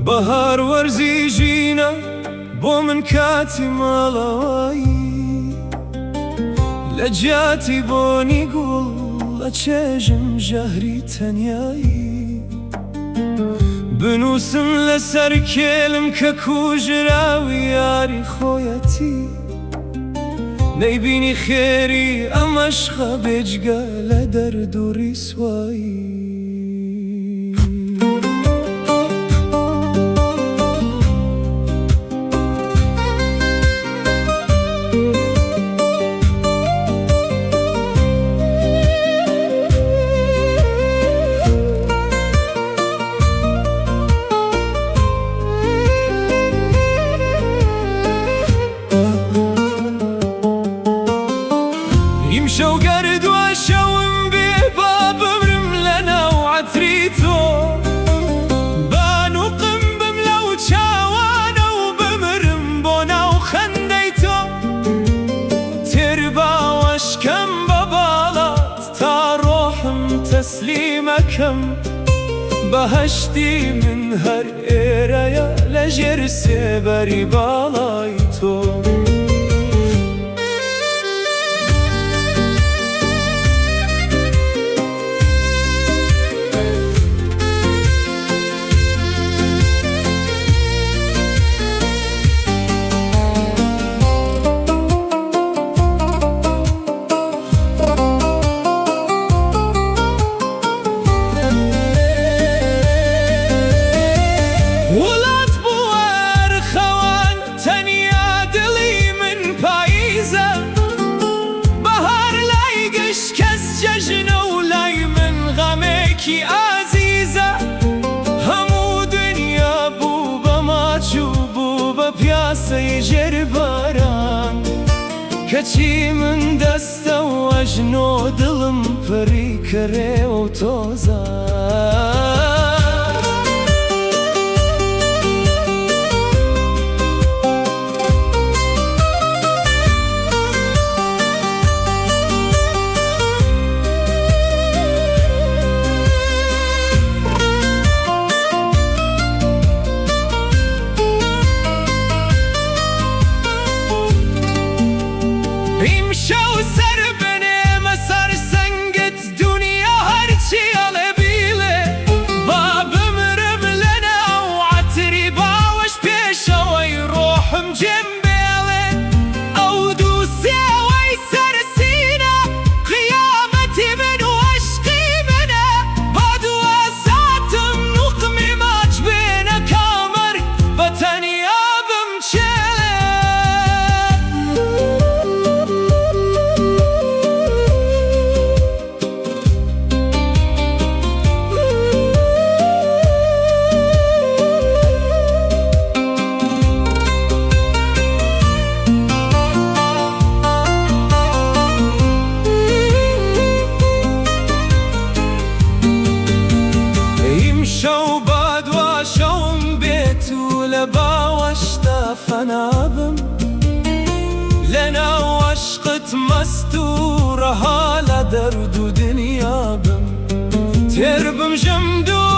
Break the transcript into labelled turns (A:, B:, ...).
A: بەهار وەرزی ژینە بۆ من کاتی ماڵەوەیی لە جیاتی بۆنی گوڵ لە چێژم ژەهری تەنیایی بنووسم لەسەر کێلم کە کوژراوی یاری خۆیەتی نەیبینی خێری ئەم عەشقە بێجگە لە دەرد و ڕیسوایی. ئیمشەو گەر دوا شەوم بێ با بمرم لەناو عەتری تۆ با نوقم بم لەو چاوانە و بمرم بۆ ناو خەندەی تۆ تێر باوەشکەم بە باڵات تا ڕۆحم تەسلیمەکەم بەهەشتی من هەر ئێرەیە لەژێر سێبەری باڵای تۆ. وڵات بووە ئەرخەوان تەنیا دڵی من پاییزە بەهار لای گشت کەس جەژنە و لای من غەمێکی ئازیزە هەموو دنیا بوو بە ماچ و بوو بە پیاسەی ژێر باران کەچی من دەستە و ئەژنۆ دڵم پڕی کڕێوە و تۆزە. ئیمشەو سەر بنێمە سەر سنگت دونیا هەرچی ئەڵێ بیڵێ با بمرم لەناو عەتری باوەش پێشەوەی ڕۆحم جێم بێڵێ ئەو دوو سێوەی سەر سینە قیامەتی من و عەشقی منە با دوا ساتم نوقمی ماچ بێ نەکا مەرگ بە تەنیا بمچێلێ. ئیمشەو با دوا شەوم بێت و لە باوەشتا فەنابم لەناو عەشقت مەست و ڕەها لە دەرد و دنیا بم تێر بم ژەم دوو.